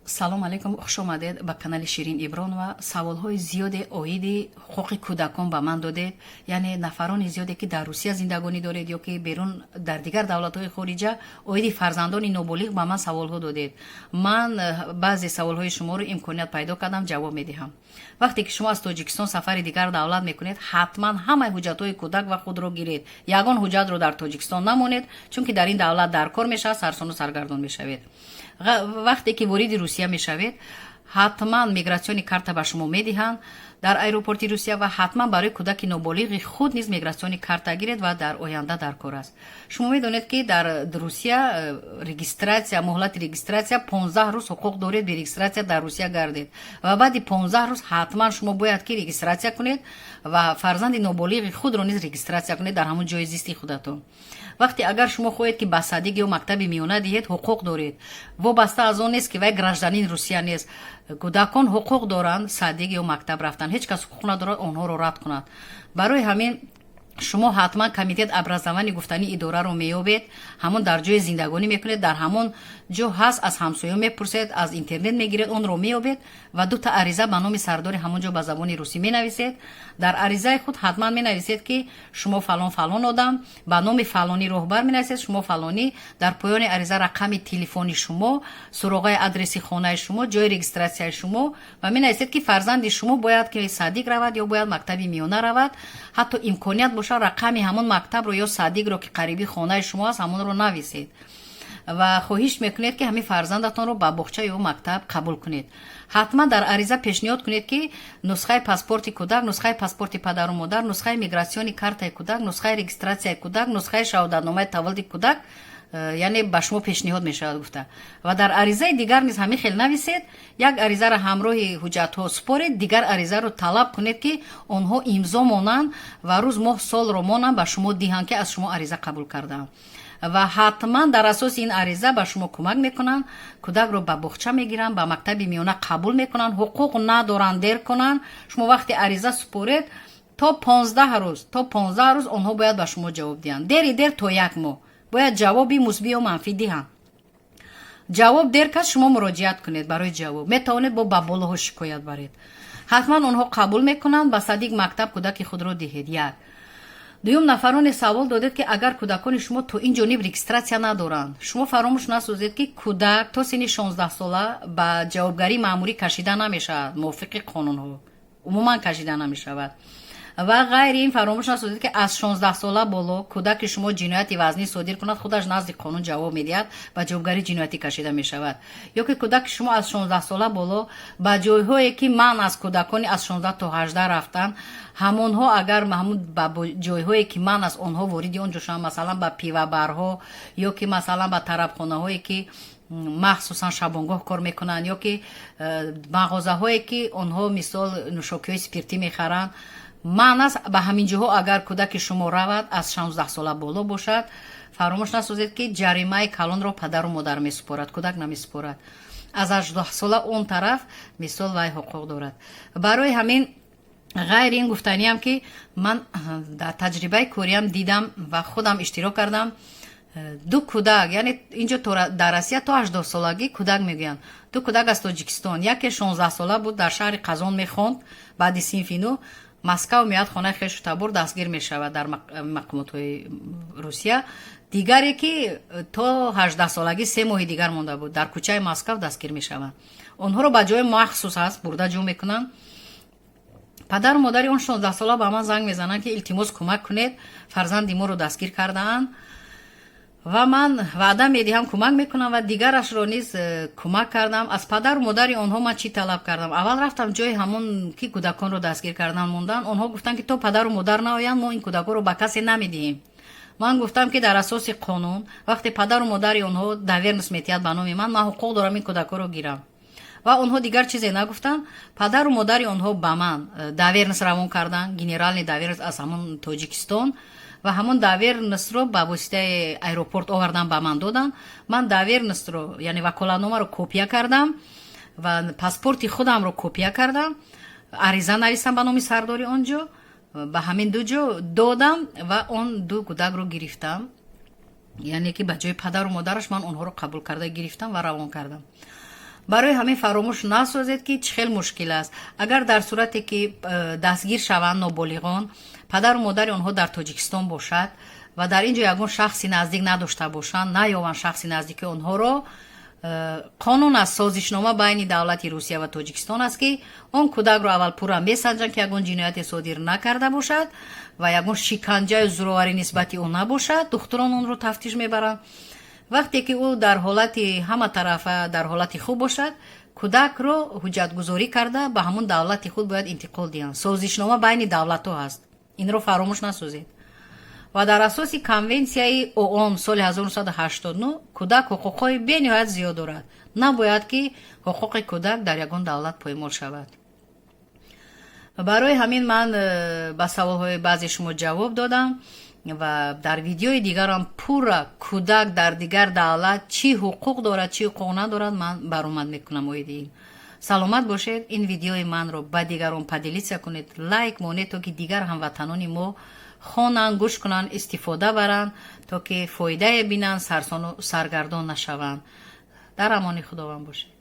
Салом алейкум, хуш омадед ба канали Ширин Ибронова. Саволҳои зиёде оиди ҳуқуқи кӯдакон ба ман додед, яъне нафарони зиёде, ки дар Русия зиндагонӣ доред ё ки берун, дар дигар давлатҳои хориҷа, оиди фарзандони ноболиғ ба ман саволҳо додед. Ман баъзе саволҳои шуморо имконият пайдо кардам, ҷавоб медиҳам. Вақте ки шумо аз Тоҷикистон сафари дигар давлат мекунед, ҳатман ҳамаи ҳуҷҷатҳои кӯдак ва худро гиред. Ягон ҳуҷҷатро дар Тоҷикистон намонед, чунки дар ин давлат дар кор мешавад, сарсону саргардон мешавед. Вақте ки вориди Русия мешавед, ҳатман миграционный карта ба шумо медиҳанд дар аэропорти Русия ва ҳатман барои кӯдаки ноболиғи худ низ миграционный карта гиред ва дар оянда дар кор аст. Шумо медонед, ки дар Русия регистрация, муҳлати регистрация 15 рӯз ҳуқуқ доред бе регистрация дар Русия гардед ва баъди 15 рӯз ҳатман шумо бояд ки регистрация кунед ва фарзанди ноболиғи худро низ регистрация кунед дар ҳамон ҷои зисти худатон. Вақте агар шумо хоҳед, ки ба садик ё мактаби миёна диҳед, ҳуқуқ доред, вобаста аз он нест, ки вай гражданин Русия нест. Кӯдакон ҳуқуқ доранд садик ё мактаб рафтан, ҳеҷ кас ҳуқуқ надорад онҳоро рад кунад. Барои ҳамин шумо ҳатман комитет образования гуфтани идораро меёбед, ҳамон дар ҷои зиндагонӣ мекунед, дар ҳамон ҷо ҳаст, аз ҳамсоё мепурсед, аз интернет мегиред, онро меёбед ва дута ариза ба номи сардори ҳамон ҷо ба забони русӣ менависед. Дар аризаи худ ҳатман менависед, ки шумо фалон фалон одам, ба номи фалонӣ роҳбар менависед, шумо фалонӣ, дар поёни ариза рақами телефони шумо, суроғаи адреси хонаи шумо, ҷои регистрация и шумо ва менависед, ки фарзанди шумо бояд ки садик равад ё бояд мактаби миёна равад. Ҳатто имконият бошад, рақами ҳамон мактабро ё садикро, ки қариби хонаи шумо аст, ҳамонро нависед ва хоҳиш мекунед, ки ҳамин фарзандатонро ба боғча ё мактаб қабул кунед. Ҳатман дар ариза пешниҳод кунед, ки нусхаи паспорти кӯдак, нусхаи паспорти падару модар, нусхаи миграционный картаи кӯдак, нусхаи регистрация и кӯдак, нусхаи шаҳодатномаи таваллуди кӯдак яъне ба шумо пешниҳод мешавад гуфта. Ва дар аризаи дигар низ ҳамин хел нависед. Як аризаро ҳамроҳи ҳуҷҷатҳо супоред, дигар аризаро талаб кунед, ки онҳо имзо монанд ва рӯз, моҳ, солро монанд, ба шумо диҳанд, ки аз шумо ариза қабул кардаанд. Ва ҳатман дар асоси ин ариза ба шумо кӯмак мекунанд, кӯдакро ба боғча мегиранд, ба мактаби миёна қабул мекунанд. Ҳуқуқ надоранд дер кунанд. Шумо вақте ариза супоред, то 15 рӯз, то 15 рӯз онҳо бояд ба шумо ҷавоб диҳанд. Дери дер то як моҳ бояд ҷавоби мусбӣ ё манфӣ диҳанд. Ҷавоб дер кард, шумо муроҷиат кунед барои ҷавоб, метавонед бо ба болоҳо шикоят баред. Ҳатман онҳо қабул мекунанд, ба садик, мактаб кӯдаки худро диҳед. Як. Дуюм, нафароне савол додед, ки агар кӯдакони шумо то ин ҷониб регистрация надоранд. Шумо фаромӯш насозед, ки кӯдак то синни 16сола ба ҷавобгарии маъмурӣ кашида намешавад, мувофиқи қонунҳо умуман кашида намешавад. Ва ғайри ин, фаромӯш насозед, ки аз 16сола боло кӯдаки шумо ҷинояти вазнӣ содир кунад, худаш назди қонун ҷавоб медиҳад, ба ҷавобгарии ҷиноятӣ кашида мешавад. Ё ки кӯдаки шумо аз 16сола боло ба ҷойҳое, ки ман аз кӯдакони аз 16 то 18 рафтан, ҳамонҳо агар ҳамун ба ҷойҳое, ки ман аз онҳо вориди он ҷо шаванд, масалан, ба пивобарҳо ё ки масалан ба тарабхонаҳое, ки махсусан шабонгоҳ кор мекунанд, ё ки мағозаҳое, ки онҳо мисол нӯшокиҳои спиртӣ мехаранд, ман аст, ба ҳамин ҷоҳо агар кӯдаки шумо равад, аз 16сола боло бошад, фаромӯш насозед, ки ҷаримаи калонро падару модар месупорад, кӯдак намесупорад. Аз 18сола он тараф мисол вай ҳуқуқ дорад. Барои ҳамин, ғайри ин, гуфтаниям, ки ман дар таҷрибаи кориям дидам ва худам иштирок кардам. Ду кӯдак, яъне инҷо дар Россия то 18солагӣ кӯдак мегӯянд, ду кӯдак аз Тоҷикистон, яке 16сола буд, дар шаҳри Қазон мехонд, баъди синфи 9 Москав меояд хонаи хешу табор, дастгир мешавад дар мақомотҳои Русия. Дигаре, ки то 18солагӣ 3 моҳи дигар монда буд, дар кӯчаи Москав дастгир мешаванд. Онҳоро ба ҷои махсус ҳаст, бурда ҷо мекунанд. Падару модари он 16сола ба ман занг мезананд, ки илтимос, кӯмак кунед, фарзанди моро дастгир кардаанд. Ва ман ваъда медиҳам, кӯмак мекунам ва дигарашро низ кӯмак кардам. Аз падару модари онҳо ман чӣ талаб кардам? Аввал рафтам ҷои ҳамон, ки кӯдаконро дастгир кардан мондан. Онҳо гуфтанд, ки то падару модар наоянд, мо ин кӯдаконро ба касе намедиҳем. Ман гуфтам, ки дар асоси қонун, вақте падару модари онҳо доверенность метиҳад ба номи ман, ман ҳуқуқ дорам ин кӯдаконро гирам. Ва онҳо дигар чизе нагуфтанд. Падару модари онҳо ба ман доверенность равон карданд, генеральный доверенность аз ҳамон Тоҷикистон, ва ҳамон доверенность ро ба воситаи аэропорт овардан, ба ман доданд. Ман доверенность ро, яъне ваколатномаро копия кардам ва паспорти худамро копия кардам, ариза нависам ба номи сардори он ҷо, ба ҳамин ду ҷо додам ва он ду кӯдакро гирифтам, яъне ки ба ҷои падару модараш ман онҳоро қабул карда гирифтам ва равон кардам. Барои ҳамин фаромӯш насозед, ки чӣ хел мушкил аст. Агар дар сурате ки дастгир шаванд ноболиғон, падару модари онҳо дар Тоҷикистон бошад ва дар ин ҷо ягон шахси наздик надошта бошанд, наёванд шахси наздики онҳоро, қонун аст, созишнома байни давлати Русия ва Тоҷикистон аст, ки он кӯдакро аввал пурра месанҷанд, ки ягон ҷинояте содир накарда бошад ва ягон шиканҷаю зӯроварӣ нисбати ӯ набошад. Духтурон онро тафтиш мебаранд. Вақте ки ӯ дар ҳолати ҳама тарафа дар ҳолати хуб бошад, кӯдакро ҳуҷҷатгузорӣ карда, ба ҳамон давлати худ бояд интиқол диҳанд. Созишнома байни давлатҳо ҳаст, инро фаромӯш насозед. Ва дар асоси Конвенсияи ООН соли 1989 кӯдак ҳуқуқҳои бениҳоят зиёд дорад. Набояд, ки ҳуқуқи кӯдак дар ягон давлат поймол шавад. Барои ҳамин ман ба саволҳои баъзе шумо ҷавоб додам ва дар видеои дигарам пурра кӯдак дар дигар давлат чӣ ҳуқуқ дорад, чӣ ҳуқуқ надорад, ман баромад мекунам оиди ин. Саломат бошед. Ин видеои манро ба дигарон поделиться кунед, лайк монед, то ки дигар ҳамватанони мо хонанд, гӯш кунанд, истифода баранд, то ки фоидае бинанд, сарсону саргардон нашаванд. Дар амони Худованд бошед.